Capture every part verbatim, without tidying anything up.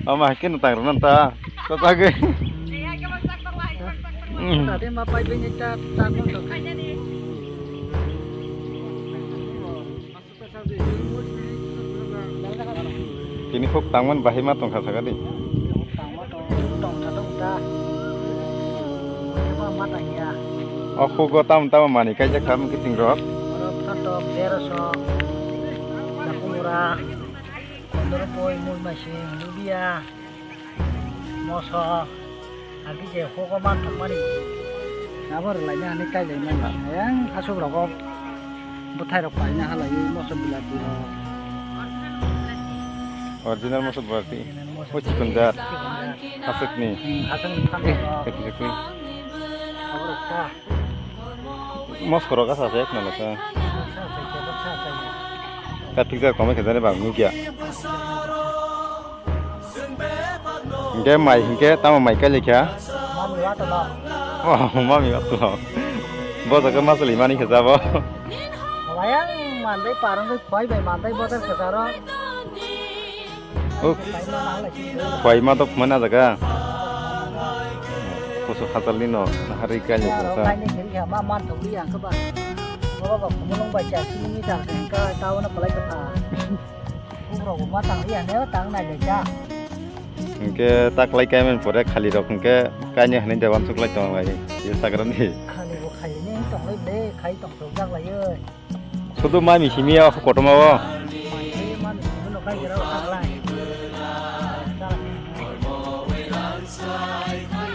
Ama hakin tang rwna ta. Ta ta ge. Hmm. Tadi ma pai bini ta ta ko to. Tini huk tangman bahai ma tongkha saka di. Tangma tong, tongkha tongkha. Ema ma tangya. O hugo tam tam mani kaijak kha mung kiting rok. Oro phatok, berosok, dakumura, kondoro poi, mui masing, lubia, moso, agi je hugo man thangmani. Abo rwlaina hani kailaimani. Yang hasuk rogo bwthai rok paina halai moso bilati rok. Original moso bilati. O chikon jar. Hasukni. Hmm, hasukni phan rok. Exactly. Abo rok ta. Moso rok asa se khna lasa. Sa sa sa sa sa. Ka pizza kome khajani bang nukya. Hingke mai hingke tamo mai kailaikha? Mami watolo. Oh, mami watolo. Bo jaga masali mani khe jabo. Wayang mandai parang bai khwai bai mandai bodar khe jaro. Oh. Khwai ma to khmana jaga. Kusu hajalni no hari kaini khe sa. Kaini khe ma man thogli ang khe ba. Baba ba khumulung bai cha sini ni ta khe ka ta wana palai ka tha. Bukrok bo ma tang ya ne tang nai le cha. Hingke taklai kaiman pore khali rok hingke kaini hani dewan suklai tong lai ye sagrani. Khali bo khali ni tong lai le khai tong sok jak lai ye. Sudu mami simi ya kotorma o. Mai khai man no khai gira tak lai.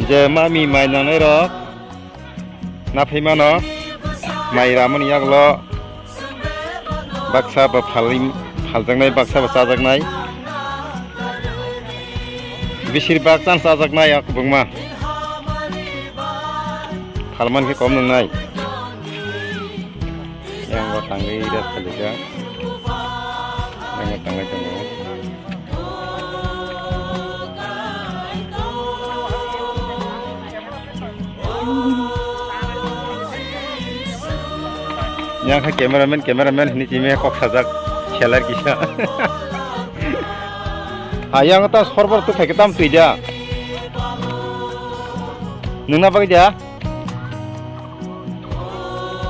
Je mami mai nangnai rok. Na phaimano mai ramani yagulo baksa bo phalwi phaljaknai, baksa bo chajaknai. Bisir bak chan chajaknai a kwbangma. Phalman khe kom nwngnai. Yang bo tangwi rest khalijak. Yang bo tangwi tongo. Yang kha cameraman, cameraman hini chimi kok sajak seller kisa. Ayang ta sorbor tu thake tam tui dia. Nungna bagwi dia?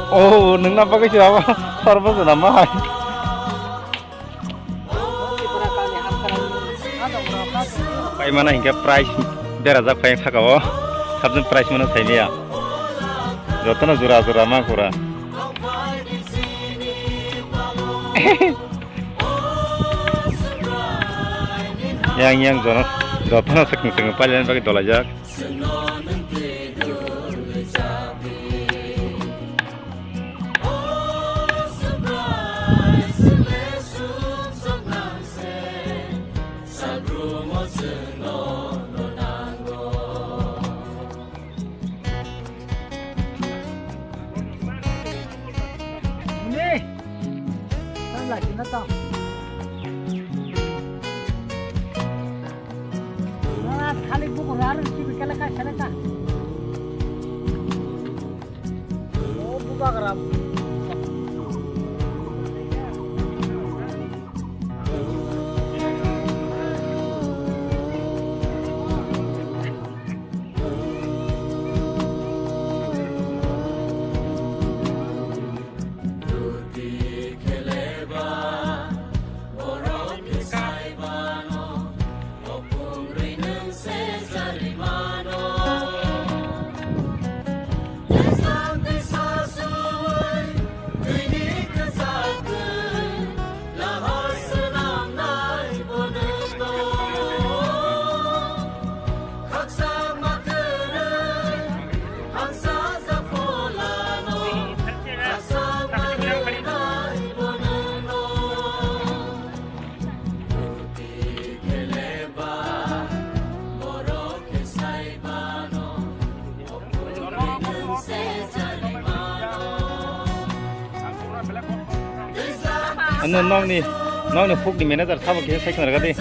Oh, nungna bagwi si abo sorbor jona ma hai. Paimana hingke price berajak phai saka o. Sabjin price mano saimaya. Jotono jora jora ma kura. Yang yang jono jotono sekhung sekhung pailani bagwi dolaijak. Khali bukur aro kibi kala ka sala ka. Oh, bubagra. Ano nokni, nokni hukni manager sabo kisa sai khna rwgadi.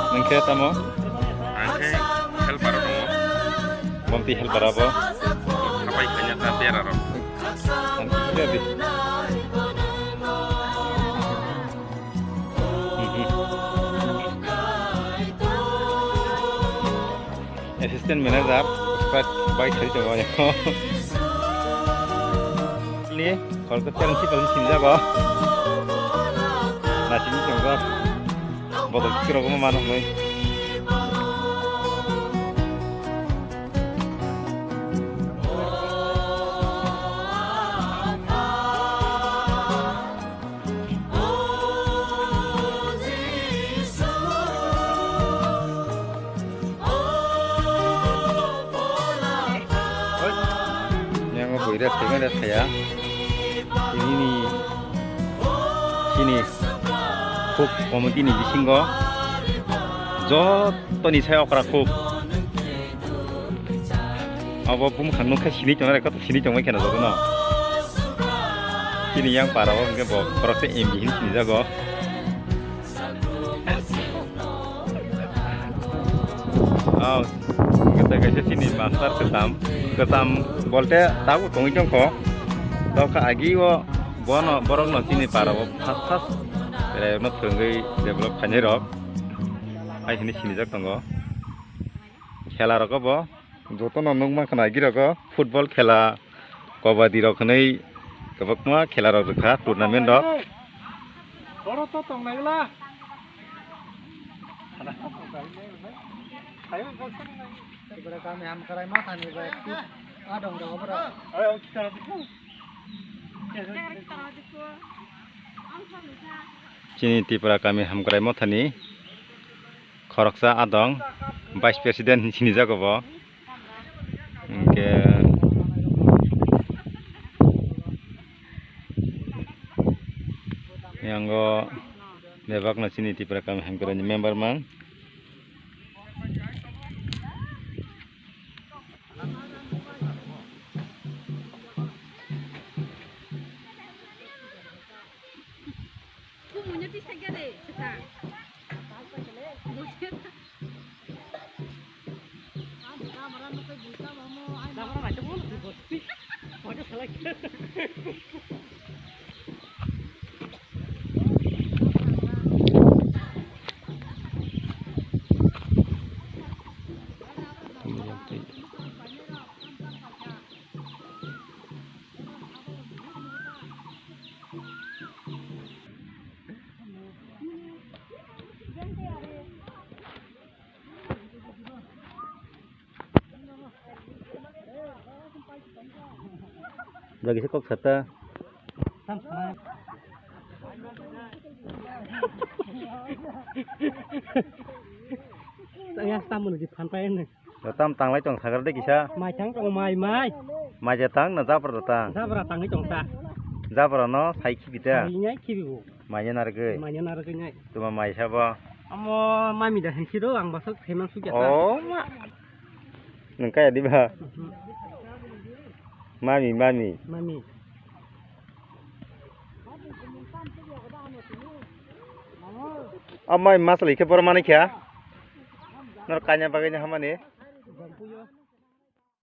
Nwng khe tamo? Ang khe helper o tongo. Bomti helper abo? Sapai khaina ta bera rok. Ang khe di. Assistant manager, Sprite bai thai tongo ani. Ni, khoroksa parent si parent sinjago. Nasini tongo. Bodol kikirok ma mano hwnwi. Yang o buira thaibai da thaya. Ini ni sini khuk committee ni bisingo joto ni sai okra khuk. Abo bumkhang nukha sini tongnai khe sini tongbai kheno jotono. Chini yang para o hwnkhe bo khoroksa M D hini sinijago. Oh, kete kaisa chini master kwcham, kwcham bolte tabuk tongwi tongkho. Tokha agi o bono borokno chini para o first first no phwrwngwi develop khainai rok. Hai hini sinijak tongo. Khela rogo bo jotono nukmankha na agi rogo football khela, kabaddi rok hwnwi kwbangma khela rok rwkha tournament rok. Oro to tongnai la. Ibra kami hamkrai ma thani ba adong do bro. Chini Tipra kami hamkrai mothani khoroksa adong, vice president hinwi sinijago bo. Hwnkhe yango bebakno chini Tipra kami hamkrai ni member mang. Jagi se kok sata. Tang ya, tamo ni phan pa ini. Tam tanglai tong sagar de kisa. Mai tang tong mai, mai. Mai je tang na jabra da tang. Jabra tangwi tong ta. Jabra no sai khibi ta. Sai nyai khibi bo. Mai je nargwi. Mai je nargwi nyai. Tuma mai sabo. Amo mami da hinsi do ang basok themang sukya ta. Oh ma. Nang kaya di ba? Mhm. Mami, mami. Mami. Amai mas lai khe boro manai kha. Nor kanya bagwi ni hamani.